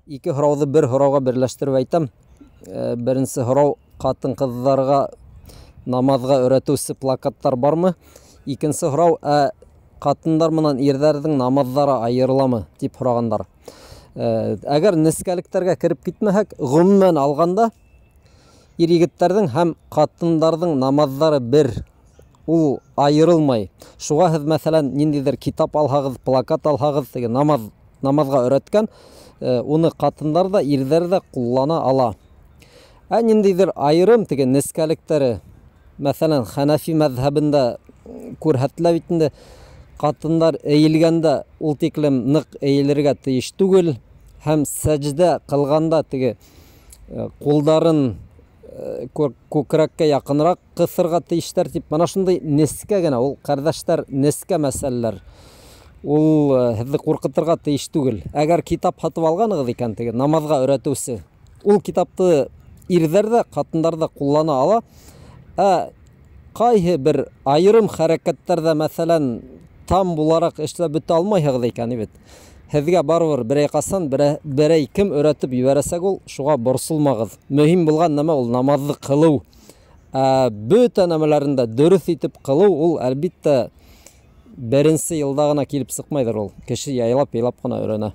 Ике һорауҙы бер һорауға берләштереп әйтәм. Беренсе һорау: ҡатын-ҡыҙҙарға намаҙға өйрәтеүсе плакаттар бармы? Икенсе һорау: ә ҡатындар менән ирҙәрҙең намаҙҙары айырыламы, тип һорағандар. Әгәр нескәлектәргә кереп китмәһәк, ғөмүмән алғанда, ир егеттәрҙең һәм ҡатындарҙың намаҙҙары бер, ул айырылмай. Шуға һеҙ, мәҫәлән, ниндәйҙер китап алһағыҙ, плакат алһағыҙ, теге намаҙға өйрәткән, уны ҡатындар ҙа, ирҙәр ҙә ҡуллана ала. Ә ниндәйҙер айырым теге нескәлектәре, мәҫәлән, Хәнәфи мәҙһәбендә күрһәтелә бит инде, ҡатындар эйелгәндә ул тиклем ныҡ эйелергә тейеш түгел, һәм сәждә ҡылғанда теге ҡулдарын күкрәккә яҡыныраҡ ҡыҫырға тейештәр тип, мына шундай нескә генә, ул, ҡәрҙәштәр, нескә мәсьәләләр. Ул һеҙҙе ҡурҡытырға тейеш түгел. Әгәр китап һатып алғанығыҙ икән, теге намаҙға өйрәтеүсе, ул китапты ирҙәр ҙә, ҡатындар ҙа ҡуллана ала. Ә ҡайһы бер айырым хәрәкәттәрҙә, мәҫәлән, там булараҡ эшләп бөтә алмайһығыҙ икән бит, һеҙгә барыбер берәй ҡасан берәй кем өйрәтеп ебәрәсәк ул, шуға борсолмағыҙ. Мөһим булған нәмә ул намаҙҙы ҡылыу. Ә бөтә нәмәләрен дә дөрөҫ итеп ҡылыу ул, әлбиттә, беренсе йылда ғына килеп сыҡмайҙыр ул. Кеше яйлап-яйлап ҡына өйрәнә.